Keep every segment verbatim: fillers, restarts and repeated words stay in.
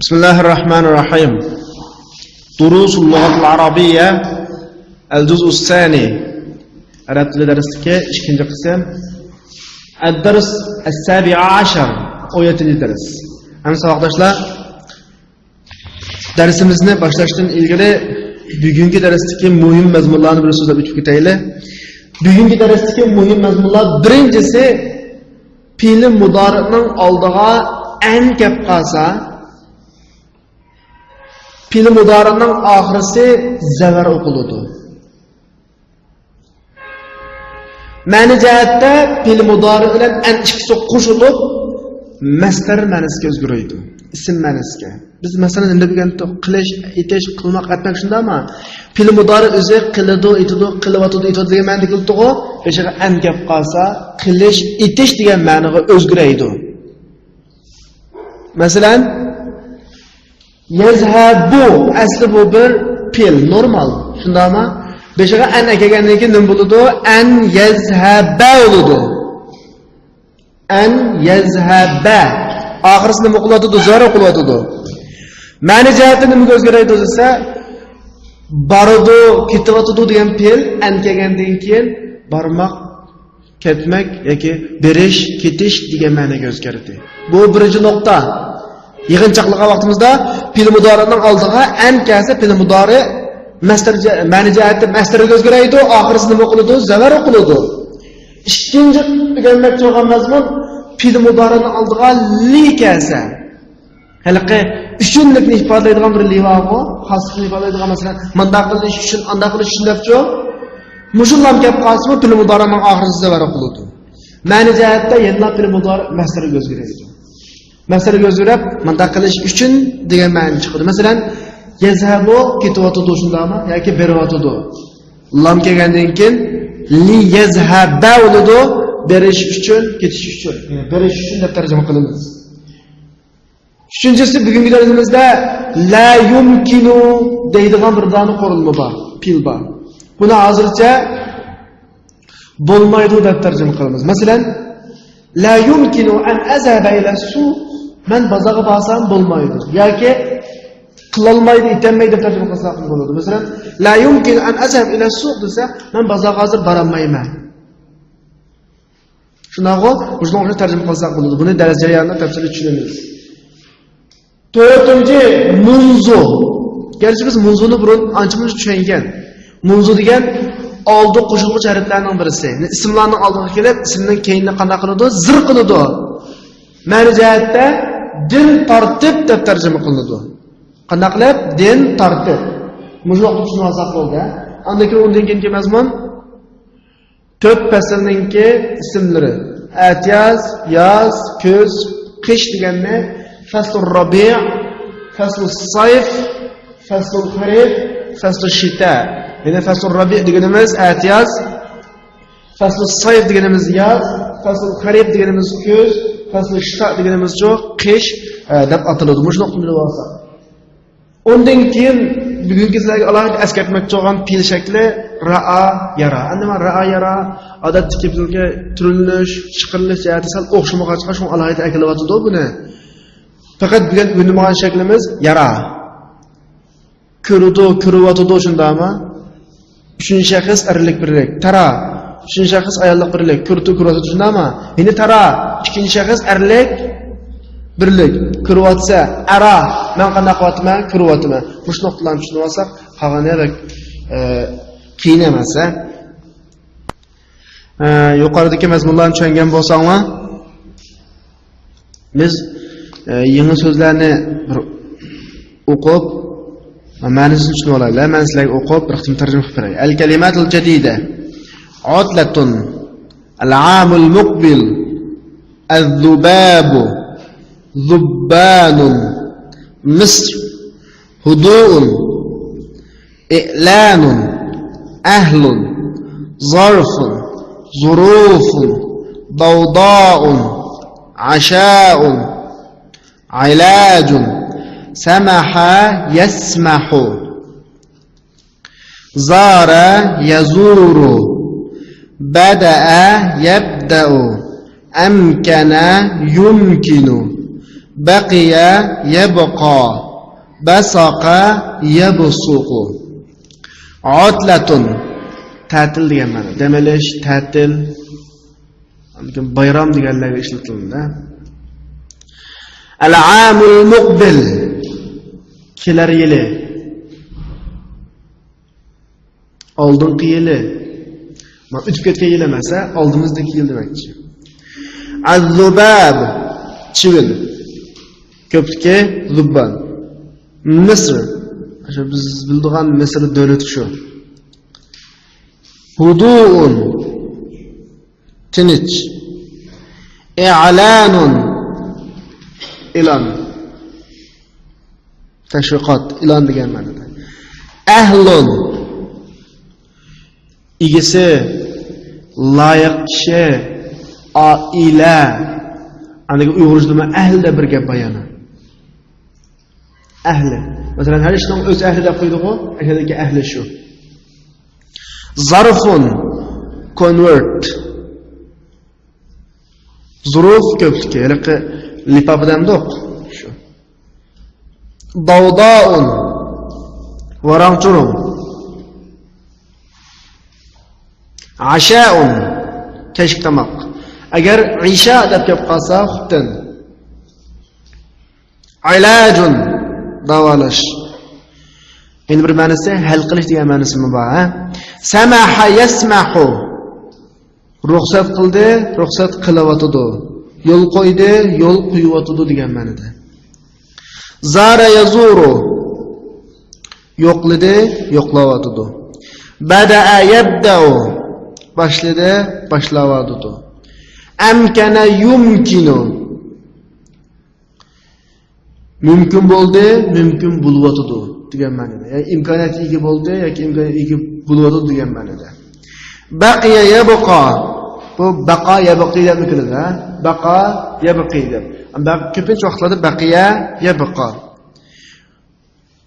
بسم الله الرحمن الرحيم. دروس اللغة العربية، الجزء الثاني. ئەرەب تىلى دەرسلىكى ئىككىنچى قىسىم. الدرس السابع عشر، ئون يەتتىنچى دەرس. ھەم ساۋاقداشلار، دەرسىمىزنى باشلاشتىن ئىلگىرى بۈگۈنكى دەرستىكى مۇھىم مەزمۇنلارنى بىر سۆزلەپ ئۆتۈپ كېتەيلى. بۈگۈنكى دەرستىكى مۇھىم مەزمۇنلار، بىرىنچىسى، پېئىلى مۇدارىئنىڭ ئالدىغا ئەن كەپ قالسا، پېئىلى مۇدارىئنىڭ ئاخىرىسى زەۋەر ئوقۇلىدۇ. مەنە جەھەتتە پېئىلى مۇدارىئ بىلەن ئەن ئىككىسى قوشۇلۇپ، مەسدەر مەنىسىگە ئۆزگىرىدۇ. ئىسىم مەنىسىگە. بىز مەسىلەن نېمە دېگەنتۇق؟ قىلىش، ئېتىش، قىلماق، ئەتمەك، شۇنداقمۇ؟ پېئىلى مۇدارىئ ئۆزى قىلىدۇ، ئېتىدۇ، قىلىۋاتىدۇ، ئېتىۋاتىدۇ دېگەن مەنىدە كېلىدىغۇ. بېشىغا ئەن كەپ قالسا، قىلىش، ئېتىش دېگەن مەنىگە ئۆزگىرەيدۇ. مەسىلەن، يەزھەبۇ، ئەسلى بۇ بىر پېئىل، نورمال، شۇنداقمۇ؟ بېشىغا ئەن ئەكەلگەندىن كېيىن نېمە بولىدۇ؟ ئەن يەزھەبە بولىدۇ. ئەن يەزھەبە. ئاخىرىسى نېمە قىلىۋاتىدۇ؟ زەۋەر قىلىۋاتىدۇ. مەنە جەھەتتە نېمىگە ئۆزگىرەيدۇ دېسە، بارىدۇ، كېتىۋاتىدۇ دېگەن پېئىل ئەن كەلگەندىن كېيىن بارماق، كەتمەك ياكى بېرىش، كېتىش دېگەن مەنىگە ئۆزگەردى. بۇ بىرىنچى نۇقتا. يىغىن چاقلىغان ۋاقتىمىزدا پېئىل مۇدارىئنىڭ ئالدىغا ئەن كەلسە، پېئىل مۇدارىئ مەسدەر جە-، مەنە جەھەتتە مەسدەرگە ئۆزگىرەيدۇ، ئاخىرىسى نېمە قىلىدۇ؟ زەۋەر قىلىدۇ. ئىككىنچى ئۆگەنمەكچى بولغان مەزمۇن، پېئىل مۇدارىئنىڭ ئالدىغا لى كەلسە، ھېلىقى ئۈچۈنلۈكنى ئىپادىلەيدىغان بىر لى بارغۇ، خاسلىقنى ئىپادىلەيدىغان، مەسىلەن، مۇنداق قىلىش ئۈچۈن، ئانداق قىلىش ئۈچۈن دەپچۇ. مۇشۇ لام كەپ قالسىمۇ، پېئىل مۇدارىئنىڭ ئاخىرىسى زەۋەر قىلىدۇ. مەنە جەھەتتە يەنىلا پېئىل مۇدارىئ مەسدەرگە ئۆزگىرەيدۇ. مەسدەرگە ئۆزگىرىپ، مۇنداق قىلىش ئۈچۈن دېگەن مەنىنى چىقىرىدۇ. مەسىلەن، يەزھەبۇ، كېتىۋاتىدۇ، شۇنداقمۇ؟ ياكى بېرىۋاتىدۇ. لام كەلگەندىن كېيىن لى يەزھەبە بولىدۇ، بېرىش ئۈچۈن، كېتىش ئۈچۈن. يەنى بېرىش ئۈچۈن دەپ تەرجىمە قىلىمىز. ئۈچىنچىسى، بۈگۈنكى دەرسىمىزدە لا يۇمكىنۇ دەيدىغان بىر دانە قۇرۇلما بار، پېئىل بار. بۇنى ھازىرچە بولمايدۇ دەپ تەرجىمە قىلىمىز. مەسىلەن، لا يۇمكىنۇ ئەن ئەزھەبە ئىلە سوق، مەن بازارغا بارسام بولمايدۇ ياكى قىلالمايدۇ، ئېتەلمەيدۇ دەپ تەرجىمە قىلساق بولىدۇ. مەسىلەن، لا يۇمكىنۇ ئەن ئەزھەبە ئىلە سوق دېسە، مەن بازارغا ھازىر بارالمايمەن. شۇنداقغۇ؟ مۇشۇنىڭغا ئوخشاش تەرجىمە قىلساق بولىدۇ. بۇنى دەرس جەريانىدا تەپسىلىي چۈشىنىمىز. تۆتىنچى، مۇنزۇ. گەرچە بىز مۇنزۇنى بۇرۇن ئانچە-مۇنچە چۈشەنگەن. مۇنزۇ دېگەن ئالدى قوشۇلغۇچى ھەرپلەرنىڭ بىرسى. يەنى ئىسىملارنىڭ ئالدىغا كېلىپ، ئىسىمنىڭ كەينىنى قانداق قىلىدۇ؟ زىر قىلىدۇ. مەنە جەھەتتە دىن تارتىپ دەپ تەرجىمە قىلىنىدۇ. قانداق قىلىپ؟ دىن تارتىپ. مۇشۇ ۋاقىتتا چۈشىنىۋالساق بولدى. ئاندىن كېيىن ئۇندىن كېيىنكى مەزمۇن. تۆت پەسىلنىڭكى ئىسىملىرى. ئەتىياز، ياز، كۈز، قىش دېگەننى فەسلۇر رەبىئ، فەسلۇس سەيف، فەسلۇل خەرىف، فەسلۇش شىتا. يەنى فەسلۇر رەبىئ دېگىنىمىز ئەتىياز، فەسلۇس سەيف دېگىنىمىز ياز، فەسلۇل خەرىف دېگىنىمىز كۈز، فەسلۇش شىتا دېگىنىمىزچۇ قىش، ئە، دەپ ئاتىلىدۇ. مۇشۇ نۇقتىنى بىلىۋالساق. ئۇندىن كېيىن بۈگۈنكى سىلەرگە ئالاھىدە ئەسكەرتمەكچى بولغان پېئىل شەكلى رائا، يارا. ئەمدى مانا رائا، يارا ئادەتتىكى بىزنىڭكى تۈرلىنىش، چىقىرىلىش جەھەتى سەل ئوخشىمىغاچقا، شۇڭا ئالاھىدە ئەكېلىۋاتىدۇ بۇنى. پەقەت بۈگۈن ئۆگىنىدىغان شەكلىمىز يارا. كۆرىدۇ، كۆرۈۋاتىدۇ، شۇنداقمۇ؟ ئۈچىنچى شەخس ئەرلىك بىرلىك. تەرا. ئۈچىنچى شەخس ئاياللىق بىرلىك. كۆرىدۇ، كۆرۈۋاتىدۇ، شۇنداقمۇ؟ يەنى تەرا. ئىككىنچى شەخس ئەرلىك بىرلىك. كۆرۈۋاتىسەن. ئەرا. مەن قانداق قىلىۋاتىمەن؟ كۆرۈۋاتىمەن. مۇشۇ نۇقتىلارنى چۈشىنىۋالساق، قالغىنى بەك، ئە، قىيىن ئەمەس، ھە؟ ئە، يۇقىرىدىكى مەزمۇنلارنى چۈشەنگەن بولساڭلار، بىز، ئە، يېڭى سۆزلەرنى بىر ئوقۇپ، مەنىسىنى چۈشىنىۋالايلى. مەن سىلەرگە ئوقۇپ، بىر قېتىم تەرجىمە قىلىپ بېرەي. الكلمات الجديدة. عطلة. العام المقبل. الذباب. ذبان. مصر. هدوء. إعلان. أهل. ظرف. ظروف. ضوضاء. عشاء. علاج. سمح. يسمح. زار. يزور. بدأ. يبدأ. أمكن. يمكن. بقي يبقى، بصق يبصق. عطلة، تەتىل دېگەن مەنە. دەم ئېلىش، تەتىل. ئاندىن كېيىن بايرام دېگەنلەرگە ئىشلىتىلىدۇ. العام المقبل، كېلەر يىلى. ئالدىنقى يىلى. مانا ئۆتۈپ كەتكەن يىل ئەمەس، ھە؟ ئالدىمىزدىكى يىل دېمەكچى. الذباب، چىۋىن. كۆپلۈكى زۇببان. مىسىر. شۇ بىز بىلىدىغان مىسىر دۆلىتى شۇ. هدوء، تىنچ. إعلان، ئېلان. تەشۋىقات، ئېلان دېگەن مەنىدە. أهل، ئىگىسى، لايىق كىشى، ئائىلە. ئاندىن كېيىن ئۇيغۇرچىدىمۇ ئەھلى دەپ بىر گەپ بار يەنە. ئەھلى. مەسىلەن، ھەر ئىشنىڭ ئۆز ئەھلى دەپ قويىدىغۇ، ئەھلىدىكى ئەھلى شۇ. ظرف، كونۋېرت. زۇروف كۆپلۈكى، ھېلىقى لىپاپا دەمدۇق. شۇ. ضوضاء، ۋاراڭ-چۇرۇڭ. عشاء، كەچلىك تاماق. ئەگەر ئىشا دەپ كەپ قالسا، خوتەن. علاج، داۋالاش. يەنە بىر مەنىسى، ھەل قىلىش دېگەن مەنىسىمۇ بار، ھە؟ سمح يسمح، رۇخسەت قىلدى، رۇخسەت قىلىۋاتىدۇ. يول قويدى، يول قويۇۋاتىدۇ دېگەن مەنىدە. زار يزور، يوقلىدى، يوقلاۋاتىدۇ. بدأ يبدأ، باشلىدى، باشلاۋاتىدۇ. أمكن يمكن، مۇمكىن بولدى، مۇمكىن بولۇۋاتىدۇ دېگەن مەنىدە. يەنى ئىمكانىيەتكە ئىگە بولدى ياكى ئىمكانىيەتكە ئىگە بولۇۋاتىدۇ دېگەن مەنىدە. بقي يبقى، بۇ بقى يبقي دەپمۇ كېلىدۇ، ھە؟ بقى يبقي دەپ. بە-، كۆپىنچە ۋاقىتلاردا بقي يبقى.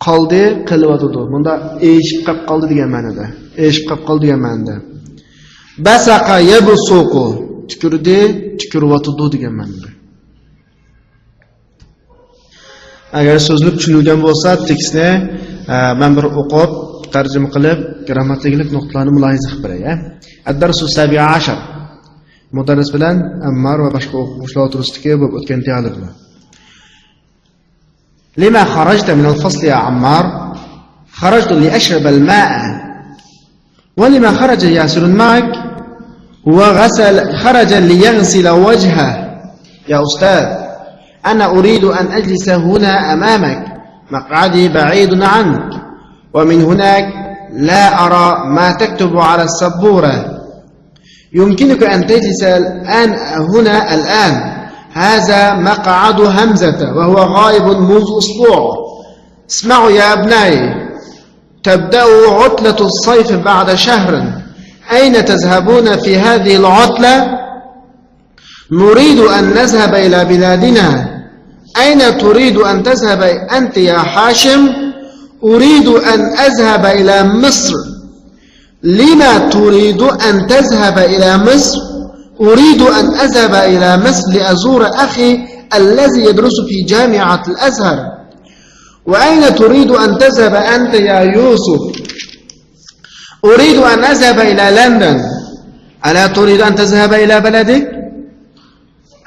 قالدى، قېلىۋاتىدۇ. بۇندا ئېشىپ قاپ قالدى دېگەن مەنىدە. ئېشىپ قاپ قالدى دېگەن مەنىدە. بصق يبصق، تۈكۈردى، تۈكۈرۈۋاتىدۇ دېگەن مەنىدە. ئەگەر سۆزلۈك چۈشىنىلگەن بولسا، تېكىستنى، ئە، مەن بىر ئوقۇپ، تەرجىمە قىلىپ، گىرامماتىكىلىق نۇقتىلارنى مۇلاھىزە قىلىپ بېرەي، ئە. الدرس السابع عشر. مۇدەررىس بىلەن ئەممار ۋە باشقا ئوقۇغۇچىلار ئوتتۇرىسىدىكى بولۇپ ئۆتكەن دىئالوگلار. لم خرجت من الفصل يا عمار؟ خرجت لأشرب الماء. ولم خرج ياسر معك؟ هو غسل، خرج ليغسل وجهه. يا أستاذ، أنا أريد أن أجلس هنا أمامك، مقعدي بعيد عنك، ومن هناك لا أرى ما تكتب على السبورة. يمكنك أن تجلس الآن هنا الآن. هذا مقعد همزة وهو غائب منذ أسبوع. اسمعوا يا أبنائي، تبدأ عطلة الصيف بعد شهر. أين تذهبون في هذه العطلة؟ نريد أن نذهب إلى بلادنا. أين تريد أن تذهب أنت يا هاشم؟ أريد أن أذهب إلى مصر. لم تريد أن تذهب إلى مصر؟ أريد أن أذهب إلى مصر لأزور أخي الذي يدرس في جامعة الأزهر. وأين تريد أن تذهب أنت يا يوسف؟ أريد أن أذهب إلى لندن. ألا تريد أن تذهب إلى بلدك؟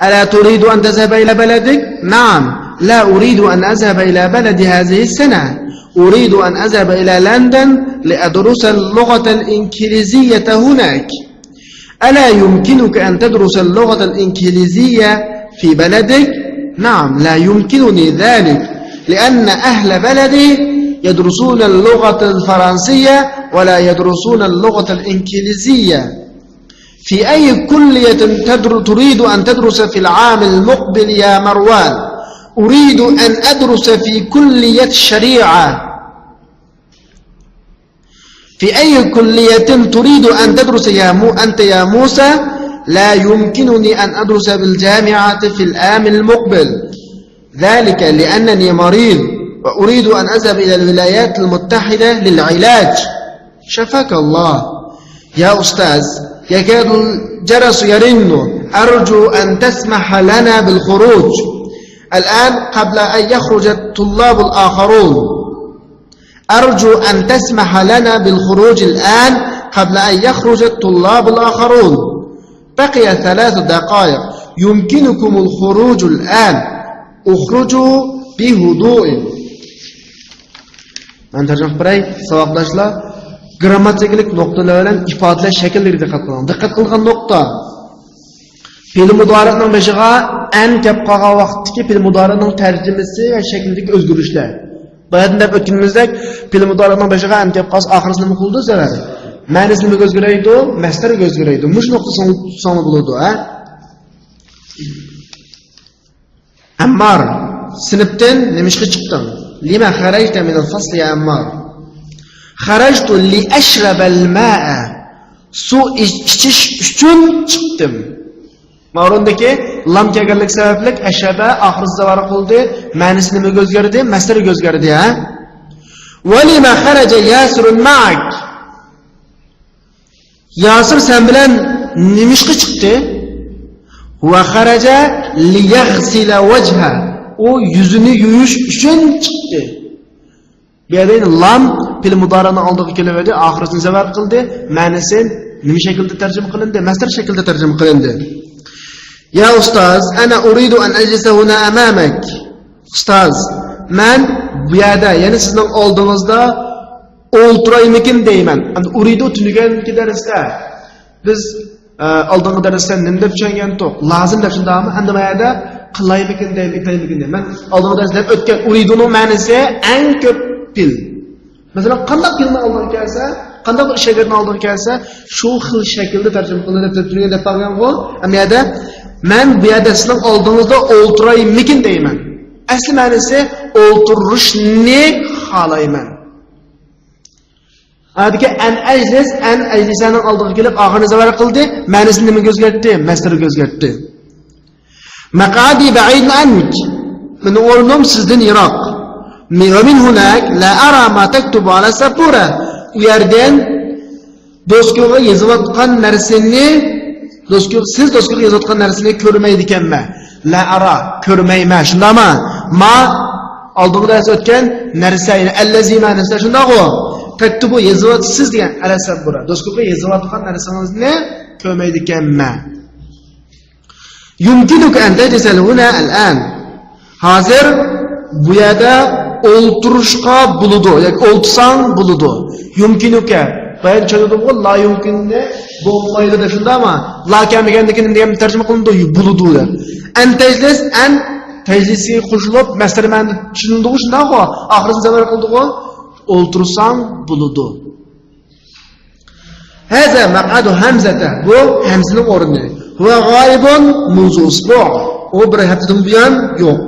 ألا تريد أن تذهب إلى بلدك؟ نعم، لا أريد أن أذهب إلى بلدي هذه السنة. أريد أن أذهب إلى لندن لأدرس اللغة الإنكليزية هناك. ألا يمكنك أن تدرس اللغة الإنكليزية في بلدك؟ نعم، لا يمكنني ذلك، لأن أهل بلدي يدرسون اللغة الفرنسية ولا يدرسون اللغة الإنكليزية. في أي كلية تدر-، تريد أن تدرس في العام المقبل يا مروان؟ أريد أن أدرس في كلية الشريعة. في أي كلية تريد أن تدرس يا مو-، أنت يا موسى؟ لا يمكنني أن أدرس بالجامعة في العام المقبل. ذلك لأنني مريض وأريد أن أذهب إلى الولايات المتحدة للعلاج. شفاك الله. يا أستاذ، يكاد الجرس يرن. أرجو أن تسمح لنا بالخروج. الآن قبل أن يخرج الطلاب الآخرون. أرجو أن تسمح لنا بالخروج الآن قبل أن يخرج الطلاب الآخرون. بقي ثلاث دقائق. يمكنكم الخروج الآن. اخرجوا بهدوء. مەن تەرجىمە قىلىپ بېرەي، ساۋاقداشلار. گىرامماتىكىلىق نۇقتىلار بىلەن ئىپادىلەش شەكىللىرىگە دىققەت قىلىڭ. دىققەت قىلغان نۇقتا. پېئىل مۇدارىئنىڭ بېشىغا ئەن كەپ قالغان ۋاقىتتىكى پېئىل مۇدارىئنىڭ تەرجىمىسى ۋە شەكلىدىكى ئۆزگىرىشلەر. باياتىن دەپ ئۆتكىنىمىزدەك، پېئىل مۇدارىئنىڭ بېشىغا ئەن كەپ قالسا، ئاخىرسى نېمە قىلىدۇ سەۋەبى؟ مەنىسى نېمىگە ئۆزگىرەيدۇ؟ مەسدەرگە ئۆزگىرەيدۇ. مۇشۇ نۇقتا ساڭا بولىدۇ، ھە؟ ئەممار، سىنىپتىن نېمىشقا چىقتىڭ؟ لما خرجت من الفصل يا عمار؟ خرجت لأشرب الماء. سۇ ئىچ-، ئىچىش ئۈچۈن چىقتىم. ماۋرۇندىكى لام كەلگەنلىكى سەۋەبلىك ئەشەبە ئاخىرى زاۋار قىلدى. مەنىسى نېمىگە ئۆزگەردى؟ مەسدەرگە ئۆزگەردى، ھە؟ ولما خرج ياسر معك؟ ياسىر سەن بىلەن نېمىشقا چىقتى؟ وخرج ليغسل وجهه. ئۇ يۈزىنى يۇيۇش ئۈچۈن چىقتى. بۇ يەردە لام پېئىل مۇدارىئنىڭ ئالدىغا كېلىۋىدى، ئاخىرىسىنى زاۋار قىلدى. مەنىسى نېمە شەكىلدە تەرجىمە قىلىندى؟ مەسدەر شەكلىدە تەرجىمە قىلىندى. يا أستاذ، أنا أريد أن أجلس هنا أمامك. ئۇستاز، مەن بۇ يەردە، يەنى سىزنىڭ ئالدىڭىزدا ئولتۇرايمىكىن دەيمەن. ئەمدى ئۇرىدۇ تۈنۈگۈنكى دەرستە بىز، ئە، ئالدىنقى دەرستە نېمە دەپ چۈشەنگەنتۇق؟ لازىم دەپ، شۇنداقمۇ؟ ئەمدى ما يەردە قىلايمىكىن دەيمەن، ئېيتايمىكىن دەيمەن. مەن ئالدىنقى دەرستە دەپ ئۆتكەن ئۇرىدۇنىڭ مەنىسى ئەڭ كۆپ پېئىل. مەسىلەن، قانداق پېئىلنىڭ ئالدىغا كەلسە، قانداق بىر ئىش ھەرىكىتىنىڭ ئالدىغا كەلسە، شۇ خىل شەكىلدە تەرجىمە قىلىنىدۇ دەپ تۈنۈگۈن دەپ بارغانغۇ. ئەمدى يەردە مەن بۇ يەردە سىزنىڭ ئالدىڭىزدا ئولتۇرايمىكىن دەيمەن. ئەسلى مەنىسى ئولتۇرۇشنى خالايمەن. ئادىكى ئەن ئەجلىس، ئەن ئەجلىسەنىڭ ئالدىغا كېلىپ، ئاخىرىنى زاۋار قىلدى. مەنىسىنى نېمىگە ئۆزگەرتتى؟ مەسدەرگە ئۆزگەرتتى. مەقئەدى بەئىدۇن ئەنك. مېنىڭ ئورنۇم سىزدىن يىراق. مە-، ۋە مىن ھۇناك لا ئەرا ما تەكتۇبۇ ئەلە سەبۇرە. ئۇ يەردىن دوسكىغا يېزىۋاتقان نەرسىنى، دوسكىغا، سىز دوسكىغا يېزىۋاتقان نەرسىنى كۆرمەيدىكەنمەن. لا ئەرا، كۆرمەيمەن، شۇنداقمۇ؟ ما، ئالدىنقى دەرس ئۆتكەن نەرسە، يەنى ئەللەزى مەنىسىدە شۇنداقغۇ؟ تەكتۇبۇ، يېزىۋاتىسىز دېگەن، ئەلە سەبۇرە. دوسكىغا يېزىۋاتقان نەرسىڭىزنى كۆرمەيدىكەنمەن. يمكنك أن تجلس هنا الآن. ھازىر بۇ يەردە ئولتۇرۇشقا بولىدۇ، ياكى ئولتۇرساڭ بولىدۇ. يمكنك. بايان چۈشەندۈردۈمغۇ، لا يمكننى بولمايدۇ دەپ، شۇنداقمۇ؟ لا كەلمىگەندىن كېيىن نېمە تەرجىمە قىلىنىدۇ؟ بولىدۇ دەپ. أن تجلس، أن تجلسكە قوشۇلۇپ، مەسدەر مەنىدە چۈشىنىلىدىغۇ، شۇنداقغۇ؟ ئاخىرىسىنى زاۋال قىلدىغۇ؟ ئولتۇرساڭ بولىدۇ. هذا مقعد همزة. بۇ ھەمزىنىڭ ئورنى. هو غائب منذ أسبوع. ئۇ بىر ھەپتىدىن بۇيان يوق.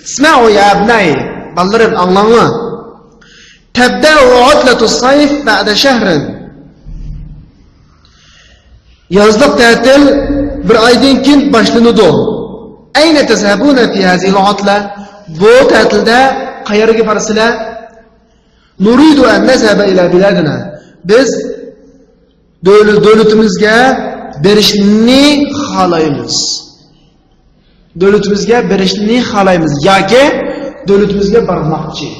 اسمعوا يا أبنائي. بالىلىرىم، ئاڭلاڭلار. تبدأ عطلة الصيف بعد شهر. يازلىق تەتىل بىر ئايدىن كېيىن باشلىنىدۇ. أين تذهبون في هذه العطلة؟ بۇ تەتىلدە قەيەرگە بارىسىلەر؟ نريد أن نذهب إلى بلادنا. بىز دۆل-، دۆلىتىمىزگە بېرىشنى خالايمىز. دۆلىتىمىزگە بېرىشنى خالايمىز ياكى دۆلىتىمىزگە بارماقچى.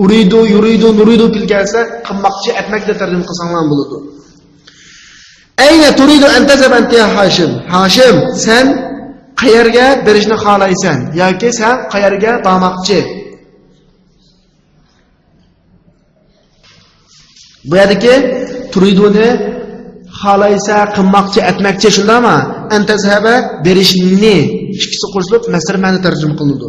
ئۇرىدۇ، يۇرىدۇ، نۇرىدۇ پېئىل كەلسە، قىلماقچى، ئەتمەكچى دەپ تەرجىمە قىلساڭلار بولىدۇ. أين تريد أن تذهب أنت يا هاشم؟ ھاشىم، سەن قەيەرگە بېرىشنى خالايسەن ياكى سەن قەيەرگە بارماقچى؟ بۇ يەردىكى تۇرىدۇنى خالايسا، قىلماقچى، ئەتمەكچى، شۇنداقمۇ؟ أن تذهب، بېرىشنى، ئىككىسى قوشۇلۇپ مەسدەر مەنىدە تەرجىمە قىلىنىدۇ.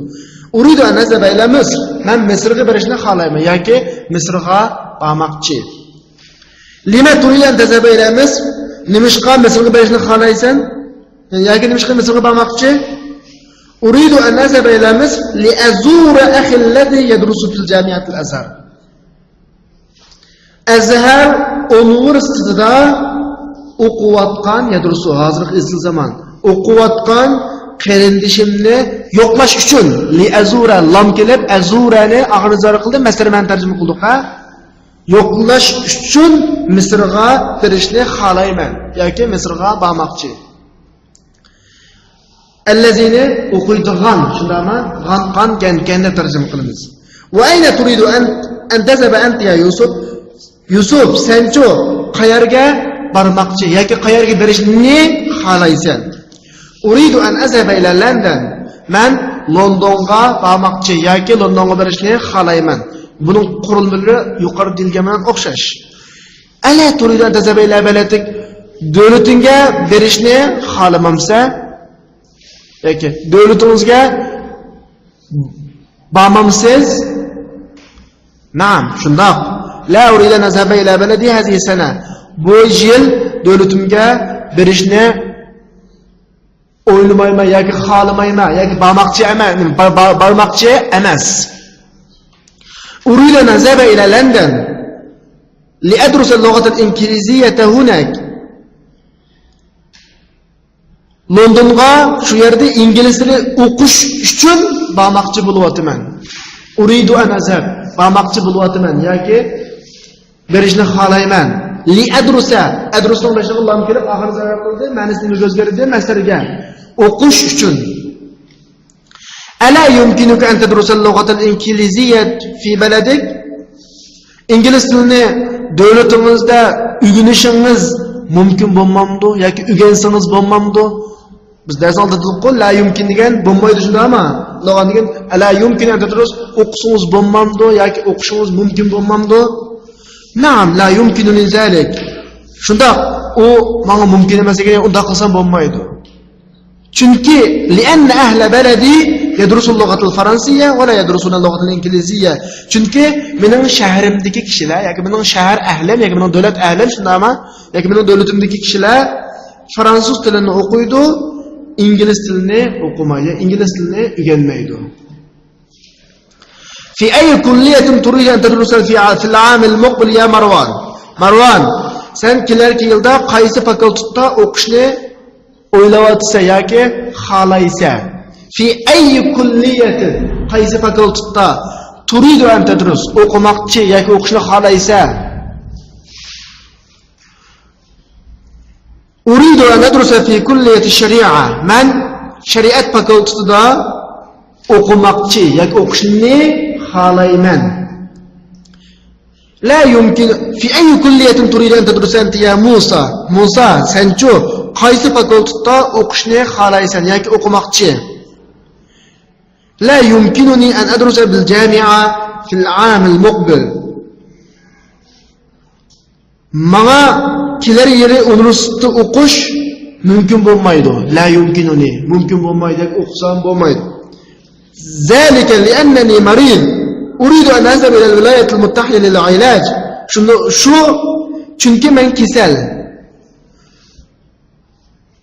أريد أن أذهب إلى مصر. مەن مىسىرغا بېرىشنى خالايمەن ياكى مىسىرغا بارماقچى. لم تريد أن تذهب إلى مصر؟ نېمىشقا مىسىرغا بېرىشنى خالايسەن؟ ياكى نېمىشقا مىسىرغا بارماقچى؟ أريد أن أذهب إلى مصر لأزور أخي الذي يدرس في جامعة الأزهر. ئەزھەر ئۇنىۋېرسىتېتىدا ئوقۇۋاتقان، يەدرۇسۇ، ھازىرقى ئىزچىل زامان، ئوقۇۋاتقان قېرىندىشىمنى يوقلاش ئۈچۈن، لىئەزۇرە، لام كېلىپ، ئەزۇرەنى ئاخىرىدا زاۋال قىلدى، مەسدەر مەنىدە تەرجىمە قىلدۇق، ھە؟ يوقلاش ئۈچۈن مىسىرغا بېرىشنى خالايمەن ياكى مىسىرغا بارماقچى. ئەللەزىنى ئوقۇيدىغان، شۇنداقمۇ؟ غان، قان، گەن، گەن دەپ تەرجىمە قىلىمىز. ۋە ئەينە تۇرىدۇ ئەن، ئەن تەزھەبە ئەنتە يا يۇسۇف؟ يۈسۈپ، سەنچۇ قەيەرگە بارماقچى ياكى قەيەرگە بېرىشنى خالايسەن؟ ئۇرىدۇ ئەن ئەزھەبە ئىلە لەندەن. مەن لوندونغا بارماقچى ياكى لوندونغا بېرىشنى خالايمەن. بۇنىڭ قۇرۇلمىلىرى يۇقىرىدا دېيىلگەن بىلەن ئوخشاش. ئەلا تۇرىدۇ ئەن تەزھەبە ئىلە بەلەدىك؟ دۆلىتىڭگە بېرىشنى خالىمامسەن؟ ياكى دۆلىتىڭىزگە بارمامسىز؟ نەئەم، شۇنداق. لا ئۇرىدۇ ئەن ئەزھەبە ئىلە بەلەدى ھازىھى سەنە. بۇ يىل دۆلىتىمگە بېرىشنى ئويلىمايمەن ياكى خالىمايمەن ياكى بارماقچى ئەمەس، بار-، بار-، بارماقچى ئەمەس. ئۇرىدۇ ئەن ئەزھەبە ئىلە لەندەن لىئەدرۇسە لۇغەتەل ئىنكىلىزىييەتە ھۇنەك. لوندونغا شۇ يەردە ئىنگلىز تىلى ئوقۇش ئۈچۈن بارماقچى بولۇۋاتىمەن. ئۇرىدۇ ئەن ئەزھەب، بارماقچى بولۇۋاتىمەن ياكى بېرىشنى خالايمەن. لىئەدرۇسە، ئەدرۇسنىڭ بېشىغا لام كېلىپ ئاخىرى زايە قىلدى، مەنىسى نېمىگە ئۆزگەردى؟ مەسدەرگە. ئوقۇش ئۈچۈن. ئەلا يۇمكىنۇكە ئەن تەدرۇسەل لۇغەتەل ئىنكىلىزىييە فى بەلەدىك؟ ئىنگلىز تىلىنى دۆلىتىڭىزدە ئۆگىنىشىڭىز مۇمكىن بولمامدۇ ياكى ئۆگەنسىڭىز بولمامدۇ؟ بىز دەرس ئالدىدا دېدۇققۇ، لا يۇمكىن دېگەن بولمايدۇ، شۇنداقمۇ؟ لۇغەت دېگەن، ئەلا يۇمكىن ئەن تەدرۇس، ئوقۇسىڭىز بولمامدۇ ياكى ئوقۇشىڭىز مۇمكىن بولمامدۇ؟ نەئەم، لا يۇمكىنۇنى زالىك. شۇنداق، ئۇ ماڭا مۇمكىن ئەمەس دېگەن، ئۇنداق قىلسام بولمايدۇ. چۈنكى، لىئەننە ئەھلە بەلەدى يەدرۇسۇل لۇغەتىل فارانسىييە ۋە لا يەدرۇسۇنە لۇغەتىل ئىنكىلىزىييە. چۈنكى مېنىڭ شەھىرىمدىكى كىشىلەر ياكى مېنىڭ شەھەر ئەھلىم ياكى مېنىڭ دۆلەت ئەھلىم، شۇنداقمۇ؟ ياكى مېنىڭ دۆلىتىمدىكى كىشىلەر فرانسۇز تىلىنى ئوقۇيدۇ، ئىنگلىز تىلىنى ئوقۇمايدۇ، ئىنگلىز تىلىنى ئۆگەنمەيدۇ. في أي كلية تريد أن تدرس في، في العام المقبل يا مروان؟ مەرۋان، سەن كېلەركى يىلدا قايسى فاكۇلتېتتا ئوقۇشنى ئويلاۋاتىسەن ياكى خالايسەن؟ في أي كلية، قايسى فاكۇلتېتتا؟ تريد أن تدرس، ئوقۇماقچى ياكى ئوقۇشنى خالايسەن؟ أريد أن أدرس في كلية الشريعة. مەن شەرىئەت فاكۇلتېتىدا ئوقۇماقچى ياكى ئوقۇشنى خالايمەن. لا يمكن. في أي كلية تريد أن تدرس أنت يا موسى؟ مۇسا، سەنچۇ قايسى فاكۇلتېتتا ئوقۇشنى خالايسەن ياكى ئوقۇماقچى؟ لا يمكنني أن أدرس بالجامعة في العام المقبل. ماڭا كېلەر يىلى ئۇنىۋېرسىتېتتا ئوقۇش مۇمكىن بولمايدۇ. لا يمكنني، مۇمكىن بولمايدۇ، ئوقۇسام بولمايدۇ. ذلك لأنني مريض، أريد أن أذهب إلى الولايات المتحدة للعلاج. شۇنى، شۇ، چۈنكى مەن كېسەل.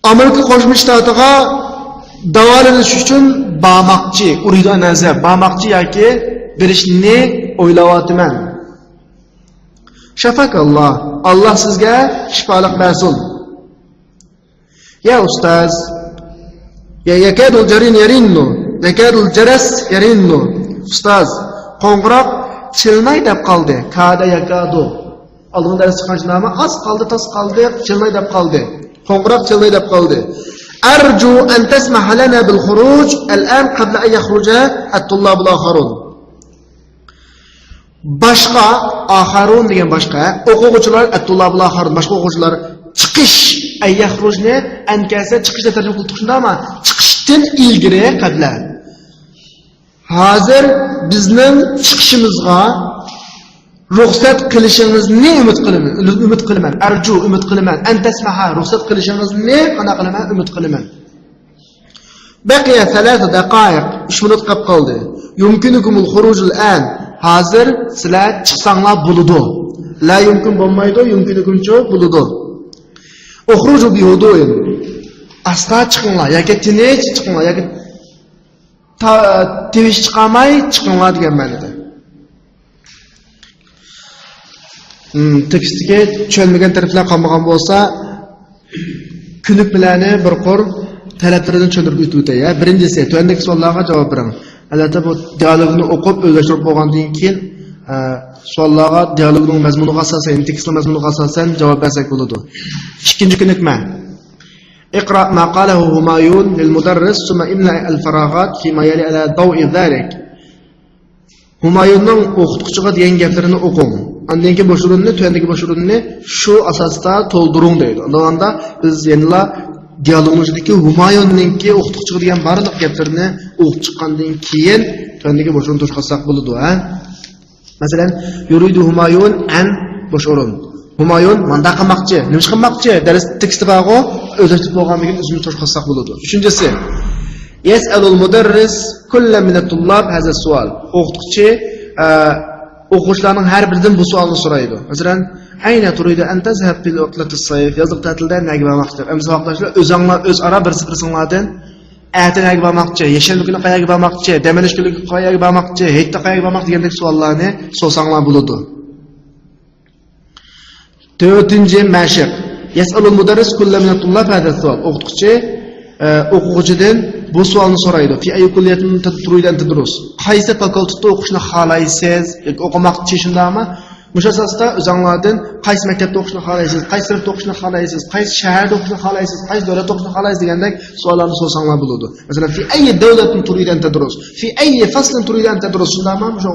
ئامېرىكا قوشما شتاتىغا داۋالىنىش ئۈچۈن بارماقچى، ئۇرىدۇ ئەن ئەزھەب، بارماقچى ياكى بېرىشنى ئويلاۋاتىمەن. شافاكاللا، ئاللا سىزگە شىپالىق بەرسۇن. يا ئۇستاز، يا يەكادۇل جەرىن يەرىننۇ، يەكادۇل جەرەس يەرىننۇ. ئۇستاز، قوڭغۇراق چېلىناي دەپ قالدى، كادە يەكادۇ. ئالدىنقى دەرس چىققان شۇنداقمۇ؟ ئاز قالدى، تاس قالدى، چىللاي دەپ قالدى. قوڭغۇراق چىللاي دەپ قالدى. أرجو أن تسمح لنا بالخروج الآن قبل أن يخرج الطلاب الآخرون. باشقا، ئاخارۇن دېگەن باشقا، ئوقۇغۇچىلار، ئەتتۇللابۇل ئاخارۇن، باشقا ئوقۇغۇچىلار، چىقىش، ئەن يەخرۇجنى، ئەن كەلسە چىقىش دەپ تەرجىمە قىلدۇق شۇنداقمۇ؟ چىقىشتىن ئىلگىرى قەبلە. ھازىر بىزنىڭ چىقىشىمىزغا رۇخسەت قىلىشىڭىزنى ئۈمىد قىلىمەن، ئۈمىد قىلىمەن. ئەرجۇ، ئۈمىد قىلىمەن. ئەن تەسمەھا، رۇخسەت قىلىشىڭىزنى قانداق قىلىمەن؟ ئۈمىد قىلىمەن. بەقىيە سەلاسە دەقايىق، ئۈچ مىنۇت قاپ قالدى. يۇمكىنۇكۇمۇل خۇرۇجۇل ئەن، ھازىر سىلەر چىقساڭلار بولىدۇ. لا يۇمكىن بولمايدۇ، يۇمكىنۇكۇمچۇ بولىدۇ. ئۇخرۇجۇ بىھۇدۇئىن، ئاستا چىقىڭلار ياكى تىنچ چىقىڭلار ياكى تا-، تىۋىش چىقارماي چىقىڭلار دېگەن مەنىدە. ھىم، تېكىستتىكى چۈشەنمىگەن تەرەپلەر قالمىغان بولسا، كۆنۈكمىلەرنى بىر قۇر تەرەپلىرىدىن چۈشەندۈرۈپ ئۆتۈپ ئۆتەي. ھە، بىرىنچىسى، تۆۋەندىكى سوئاللارغا جاۋاب بېرىڭ. ئەلۋەتتە، بۇ دىئالوگنى ئوقۇپ ئۆزلەشتۈرۈپ بولغاندىن كېيىن، ئە، سوئاللارغا دىئالوگنىڭ مەزمۇنىغا ئاساسەن، يەنى تېكىستنىڭ مەزمۇنىغا ئاساسەن جاۋاب بەرسەك بولىدۇ. ئىككىنچى كۆنۈكمە. اقرأ ما قاله همايون للمدرس ثم املأ الفراغات فيما يلي على ضوء ذلك. ھۇمايۇننىڭ ئوقۇتقۇچىغا دېگەن گەپلىرىنى ئوقۇڭ. ئاندىن كېيىن بوش ئورۇننى، تۆۋەندىكى بوش ئورۇننى شۇ ئاساستا تولدۇرۇڭ دەيدۇ. ئۇنداقتا بىز يەنىلا دىيالوگنىڭ ئىچىدىكى ھۇمايۇننىڭكى ئوقۇتقۇچىغا دېگەن بارلىق گەپلىرىنى ئوقۇپ چىققاندىن كېيىن تۆۋەندىكى بوش ئورۇننى توشۇپ قالساق بولىدۇ، ھە؟ مەسىلەن، يۇرىدۇ ھۇمايۇن ئەن بوش ئورۇن. ھۇمايۇن مانداق قىلماقچى، نېمە ئىش قىلماقچى؟ دەرس تېكىستى بارغۇ، ئۆزلەشتۈرۈپ بولغاندىن كېيىن ئۆزىمىز توشۇپ قالساق بولىدۇ. ئۈچىنچىسى، يەسئەلۇل مۇدەررىس كۇللەن مىنەت تۇللاب ھەزە سۇئال. ئوقۇتقۇچى، ئە، ئوقۇغۇچىلارنىڭ ھەر بىرىدىن بۇ سوئالنى سورايدۇ. مەسىلەن، ئەينە تۇرىدۇ ئەن تەزھەب فى ئۇتلەتىس سەيف؟ يازلىق تەتىلدە نەگە بارماقچى دەپ. ئەمدى ساۋاقداشلار، ئۆزۈڭلار ئۆزئارا بىرسى بىرسىڭلاردىن ئەتە نەگە بارماقچى، يەكشەنبە كۈنى قەيەرگە بارماقچى، دەم ئېلىش كۈنى قەيەرگە بارماقچى، ھېيتتا قەيەرگە بارماقچى دېگەندەك سوئاللارنى سورىساڭلار بولىدۇ. تۆتىنچى مەشىق. يەسئەلۇل مۇدەررىس كۇللە مىنەت تۇللاب ھەزە سۇئال. ئوقۇتقۇچى، ئە، ئوقۇغۇچىدىن بۇ سوئالنى سورايدۇ. في أي كلية تريد أن تدرس؟ قايسى فاكۇلتېتتا ئوقۇشنى خالايسىز ياكى ئوقۇماقچى، شۇنداقمۇ؟ مۇشۇ ئاساستا ئۆزۈڭلاردىن قايسى مەكتەپتە ئوقۇشنى خالايسىز، قايسى سىنىپتا ئوقۇشنى خالايسىز، قايسى شەھەردە ئوقۇشنى خالايسىز، قايسى دۆلەتتە ئوقۇشنى خالايسىز دېگەندەك سوئاللارنى سورىساڭلار بولىدۇ. مەسىلەن، في أي دولة تريد أن تدرس؟ في أي فصل تريد أن تدرس؟ شۇنداقمۇ؟ مۇشۇ.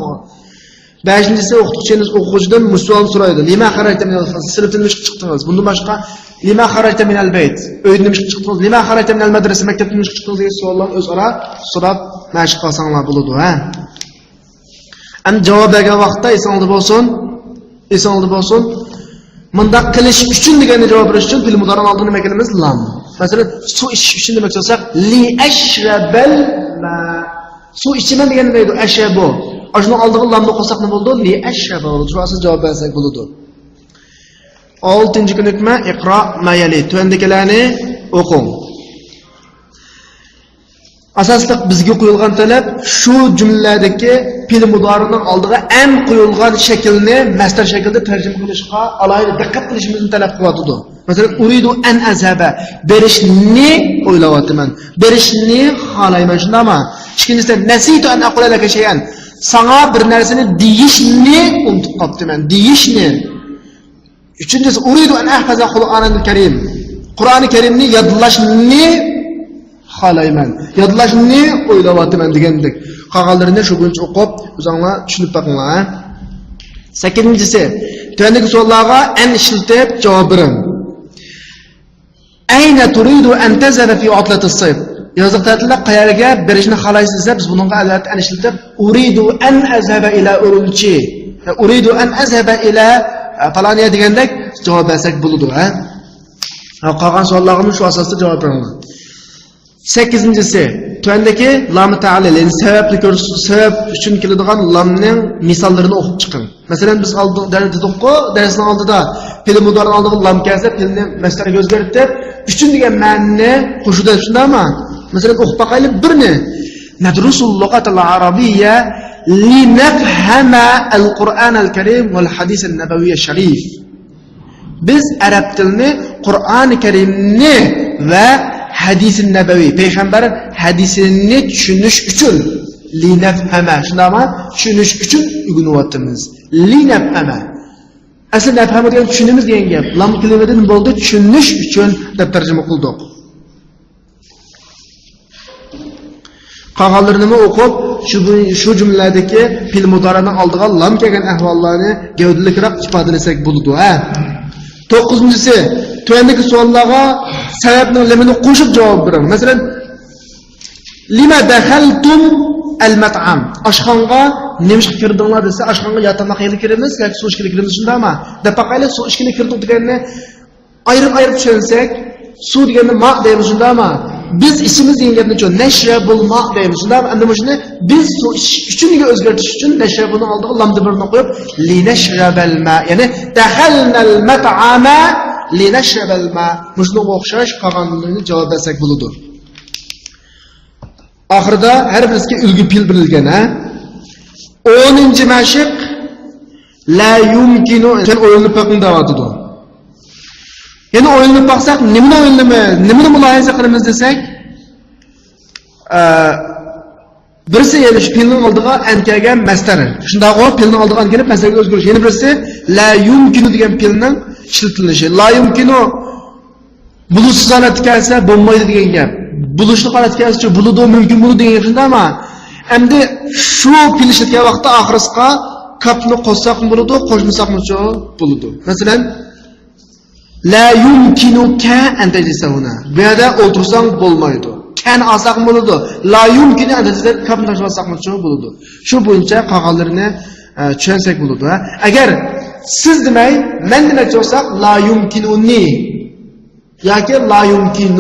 بەشىنچىسى، ئوقۇتقۇچىنىڭ ئوقۇغۇچىدىن مۇشۇ سوئالنى سورايدۇ. لما خرجت من الفصل؟ سىنىپتىن نېمىشقا چىقتىڭىز؟ بۇندىن باشقا، لما خرجت من البيت؟ ئۆيدىن نېمىشقا چىقتىڭىز؟ لما خرجت من المدرسة؟ مەكتەپتىن نېمىشقا چىقتىڭىز؟ دېگەن سوئاللارنى ئۆزئارا سوراپ مەشىق قىلساڭلار بولىدۇ، ھە. ئەمدى جاۋاب بەرگەن ۋاقىتتا ئېسىڭىزدە بولسۇن، ئېسىڭىزدە بولسۇن. مۇنداق قىلىش ئۈچۈن دېگەننى جاۋاب بېرىش ئۈچۈن پېئىل مۇدارىنىڭ ئالدىغا نېمە ئەكېلىمىز؟ لام. مەسىلەن، سۇ ئىچىش ئۈچۈن دېمەكچى بولساق، لىئەشرەبەل ما. سۇ ئىچىمەن دېگەندە دەيدۇ، ئەشەبۇ. ئاشۇنىڭ ئالدىغا لامنى قوشساق نېمە بولىدۇ؟ لىئەشرەبە بولىدۇ. شۇ ئاساستا جاۋاب بەرسەك بولىدۇ. ئالتىنچى كۆنۈكمە، ئىقرا ما يەلى. تۆۋەندىكىلەرنى ئوقۇڭ. ئاساسلىق بىزگە قويۇلغان تەلەپ شۇ جۈملىلەردىكى پېئىل مۇدارىنىڭ ئالدىغا ئەن قويۇلغان شەكىلنى مەسدەر شەكىلدە تەرجىمە قىلىشقا ئالاھىدە دىققەت قىلىشىمىزنى تەلەپ قىلىۋاتىدۇ. مەسىلەن، ئۇرىدۇ ئەن ئەزھەبە، بېرىشنى ئويلاۋاتىمەن، بېرىشنى خالايمەن، شۇنداقمۇ؟ ئىككىنچىسى، نەسىتۇ ئەن ئەقۇلە لەكە شەيئەن، ساڭا بىر نەرسىنى دېيىشنى ئۇنتۇپ قاپتىمەن، دېيىشنى. ئۈچىنچىسى، ئۇرىدۇ ئەن ئەھفەزە قۇرئانەل كەرىم. قۇرئانى كەرىمنى يادلاشنى خالايمەن. يادلاشنى ئويلاۋاتىمەن دېگەندەك. قالغانلىرىنى شۇ بويىچە ئوقۇپ، ئۆزۈڭلار چۈشىنىپ بېقىڭلار، ھە. سەككىزىنچىسى، تۆۋەندىكى سوئاللارغا ئەن ئىشلىتىپ جاۋاب بېرىڭ. ئەينە تۇرىدۇ ئەن تەزھەبە فى ئۇتلەتىس سەيف؟ يازلىق تەتىلدە قەيەرگە بېرىشنى خالايسىز دېسە، بىز بۇنىڭغا ئەلۋەتتە ئەن ئىشلىتىپ، ئۇرىدۇ ئەن ئەزھەبە ئىلە ئۇرۇمچى، ئۇرىدۇ ئەن ئەزھەبە ئىلە، ئە، پالانىيە دېگەندەك جاۋاب بەرسەك بولىدۇ، ھە؟ ھە، قالغان سوئاللارغىمۇ شۇ ئاساستا جاۋاب بېرىڭلار. سەككىزىنچىسى، تۆۋەندىكى لامى تەلىل، يەنى سەۋەبنى كۆرسىتىش، سەۋەب ئۈچۈن كېلىدىغان لامنىڭ مىساللىرىنى ئوقۇپ چىقىڭ. مەسىلەن، بىز ئالدىن دەرس دېدۇققۇ، دەرسنىڭ ئالدىدا پېئىل مۇدارىنىڭ ئالدىغا لام كەلسە، پېئىلنى مەسدەرگە ئۆزگەرتىپ، ئۈچۈن دېگەن مەنىنى قوشىدۇ دەپ، شۇنداقمۇ؟ مەسىلەن، ئوقۇپ باقايلى بىرنى. ندرس اللغة العربية لنفهم القرآن الكريم والحديث النبوي الشريف. بىز ئەرەب تىلىنى، قۇرئانى كەرىمنى ۋە ھەدىسى نەبەۋى، پەيغەمبەر ھەدىسىنى چۈشىنىش ئۈچۈن، لىنەفھەمە، شۇنداقمۇ؟ چۈشىنىش ئۈچۈن ئۆگىنىۋاتىمىز. لىنەفھەمە. ئەسلى نەفھەمە دېگەن چۈشىنىمىز دېگەن گەپ. لام كېلىۋېتىپ بولدى، چۈشىنىش ئۈچۈن دەپ تەرجىمە قىلدۇق. قالغانلىرىنىمۇ ئوقۇپ، شۇ، شۇ جۈملىلەردىكى پېئىل مۇدارىنىڭ ئالدىغا لام كەلگەن ئەھۋاللارنى گەۋدىلىكراق ئىپادىلىسەك بولىدۇ، ھە. توققۇزىنچىسى، تۆۋەندىكى سوئاللارغا سەۋەبنىڭ لىمىنى قوشۇپ جاۋاب بېرىڭ. مەسىلەن، لىمە دەخەلتۇم ئەلمەتئەم؟ ئاشخانىغا نېمە ئىشقا كىردىڭلار دېسە، ئاشخانىغا يا تاماق يەيلى كىرىمىز، ياكى سۇ ئىچكىلى كىرىمىز، شۇنداقمۇ؟ دەپ باقايلى، سۇ ئىچكىلى كىردۇق دېگەننى ئايرىم-ئايرىم چۈشەنسەك، سۇ دېگەندە ما دەيمىز، شۇنداقمۇ؟ بىز ئىچىمىز دېگەن گەپنىچۇ، نەشرەبۇل ما دەيمىز، شۇنداقمۇ؟ ئەمدى مۇشۇنى بىز سۇ ئىچىش ئۈچۈنگە ئۆزگەرتىش ئۈچۈن نەشرەبۇنىڭ ئالدىغا لام زېمىرنى قويۇپ، لىنەشرەبەل ما، يەنى دەخەلنەل مەتئەمە لىنەشرەبەل ما. مۇشۇنىڭغا ئوخشاش قالغانلىرىنى جاۋاب بەرسەك بولىدۇ. ئاخىرىدا ھەر بىرسىگە ئۈلگە پېئىل بېرىلگەن، ھە؟ ئونىنچى مەشىق، لا يۇمكىنۇ، سەن ئويلىنىپ بېقىڭ دەۋاتىدۇ. يەنە ئويلىنىپ باقساق، نېمىنى ئويلىنىمىز، نېمىنى مۇلاھىزە قىلىمىز دېسەك، ئە، بىرسى يەنە شۇ پېئىلنىڭ ئالدىغا ئەن كەلگەن مەسدەر. شۇنداقغۇ، پېئىلنىڭ ئالدىغا ئەن كېلىپ مەسدەرگە ئۆزگىرىش. يەنە بىرسى، لا يۇمكىنۇ دېگەن پېئىلنىڭ ئىشلىتىلىشى. لا يۇمكىنۇ بولۇشسىز ھالەتكە كەلسە بولمايدۇ دېگەن گەپ. بولۇشلۇق ھالەتكە كەلسىچۇ بولىدۇ، مۇمكىن بولىدۇ دېگەن گەپ شۇنداقمۇ؟ ئەمدى شۇ پېئىل ئىشلەتكەن ۋاقىتتا ئاخىرسىغا كاپنى قوشساقمۇ بولىدۇ، قوشمىساقمۇچۇ بولىدۇ. مەسىلەن، لا يمكنك أن تجلس هنا. بۇ يەردە ئولتۇرساڭ بولمايدۇ. كەنى ئالساقمۇ بولىدۇ. لا يمكن أن تجلس، كاپنى تاشلىۋالساقمۇچۇ بولىدۇ. شۇ بويىچە قالغانلىرىنى، ئە، چۈشەنسەك بولىدۇ، ھە. ئەگەر سىز دېمەي، مەن دېمەكچى بولساق، لا يمكنني ياكى لا يمكن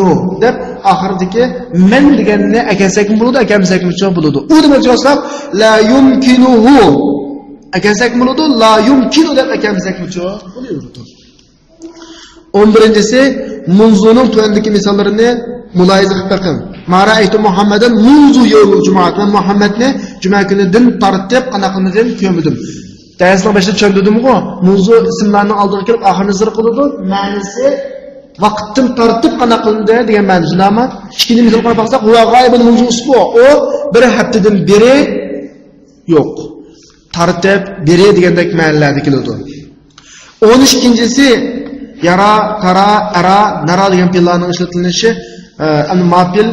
دەپ ئاخىرىدىكى مەن دېگەننى ئەكەلسەكمۇ بولىدۇ، ئەكەلمىسەكمۇچۇ بولىدۇ. ئۇ دېمەكچى بولساق، لا يمكنه ئەكەلسەكمۇ بولىدۇ، لا يمكن دەپ ئەكەلمىسەكمۇچۇ بولىدۇ. ئون بىرىنچىسى، مۇنزۇنىڭ تۆۋەندىكى مىساللىرىنى مۇلاھىزە قىلىپ بېقىڭ. ما رأيت محمدا منذ يوم الجمعة. مەن مۇھەممەدنى جۈمە كۈنىدىن تارتىپ قانداق قىلمىدىم؟ كۆرمىدىم. دەرسنىڭ بېشىدا چۈشەندۈردۈمغۇ؟ مۇنزۇ ئىسىملارنىڭ ئالدىغا كېلىپ ئاخىرىنى زىر قىلىدۇ. مەنىسى ۋاقىتتىن تارتىپ قانداق قىلىندى دېگەن مەنىسى. شۇنداقمۇ؟ ئىككىنچى مىسالغا قاراپ باقساق، هو غائب منذ أسبوع. ئۇ بىر ھەپتىدىن بېرى يوق. تارتىپ، بېرى دېگەندەك مەنىلەردە كېلىدۇ. ئون ئىككىنچىسى، يارا، تارا، ئەرا، نارا دېگەن پېئىللارنىڭ ئىشلىتىلىشى، ئە، ئەمدى ما پېئىل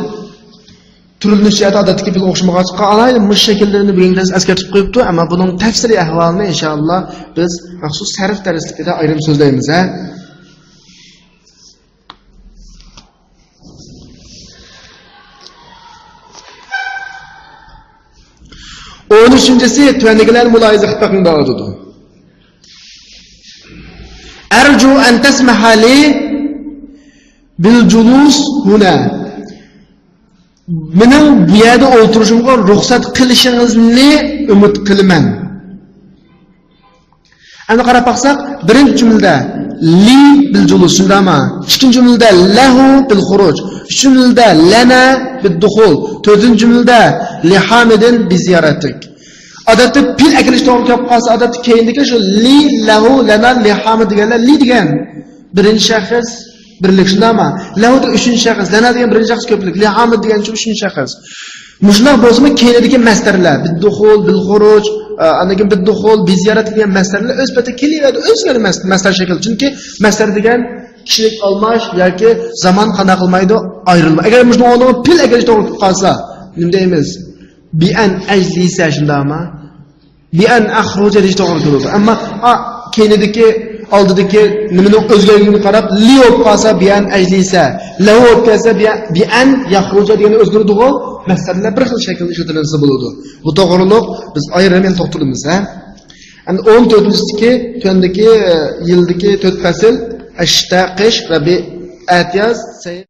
تۈرلىنىش جەھەتتە ئادەتتىكى پېئىل ئوخشىمىغاچقا، ئالاھىدە مۇشۇ شەكىللىرىنى بۈگۈنكى دەرس ئەسكەرتىپ قويۇپتۇ، ئەمما بۇنىڭ تەپسىلىي ئەھۋالىنى ئىنشائاللا بىز مەخسۇس سەرف دەرسلىكىدە ئايرىم سۆزلەيمىز، ھە. ئون ئۈچىنچىسى، تۆۋەندىكىلەرنى مۇلاھىزە قىلىپ بېقىڭ دەۋاتىدۇ. أرجو أن تسمح لي بالجلوس هنا. مېنىڭ بۇ يەردە ئولتۇرۇشۇمغا رۇخسەت قىلىشىڭىزنى ئۈمىد قىلىمەن. ئەمدى قاراپ باقساق، بىرىنچى جۈملىدە لي بىل جۇلۇس، شۇنداقمۇ؟ ئىككىنچى جۈملىدە لەھۇ بىل خۇرۇج، ئۈچىنچى جۈملىدە لەنە بىد دۇخۇل، تۆتىنچى جۈملىدە لىھامىدىن بىزىيارەتىك. ئادەتتە پېئىل ئەكېلىش توغرا كېلىپ قالسا، ئادەتتە كەينىدىكى شۇ لى، لەھۇ، لەنا، لىھامىد دېگەنلەر لى دېگەن بىرىنچى شەخس بىرلىك، شۇنداقمۇ؟ لەھۇ دېگەن ئۈچىنچى شەخس، لەنا دېگەن بىرىنچى شەخس كۆپلۈك، لىھامىد دېگەن ئۈچىنچى شەخس. مۇشۇنداق بولسىمۇ كەينىدىكى مەستەرلەر، بىددۇخۇل، بىلخۇرۇج، ئا، ئاندىن كېيىن بىددۇخۇل، بىزىيارەت دېگەن مەستەرلەر ئۆز پېتى كېلىۋەردى، ئۆزگەردى مەس-، مەستەر شەكلى. چۈنكى مەستەر دېگەن كىشىلىك ئالماش ياكى زامان قانداق قىلمايدۇ؟ ئايرىلما. ئەگەر مۇشۇنىڭ ئورنىغا پېئىل ئەكېلىش توغرا كېلىپ قالسا، نېمە دەيمىز؟ بىئەن ئەجلىسە، شۇنداقمۇ؟ بىئەن ئەخرۇجە دېيىش توغرا كېلىدۇ. ئەمما، ئا، كەينىدىكى، ئالدىدىكى نېمىنىڭ ئۆزگەرگىنىگە قاراپ، لى بولۇپ قالسا، بىئەن ئەجلىسە، لەھۇ بولۇپ كەلسە، بىئە-، بىئەن يەخرۇجە دېگەن ئۆزگىرىدىغۇ. مەستەرلەر بىر خىل شەكىلدە ئىشلىتىلسە بولىدۇ. بۇ توغرىلىق بىز ئايرىم يەنە توختىلىمىز، ھە؟ ئەمدى ئون تۆتىنچىسىدىكى، تۆۋەندىكى، ئە، يىلدىكى تۆت پەسىل، ئەشتا، قىش، رەبىئ، ئەتىياز، سەي-،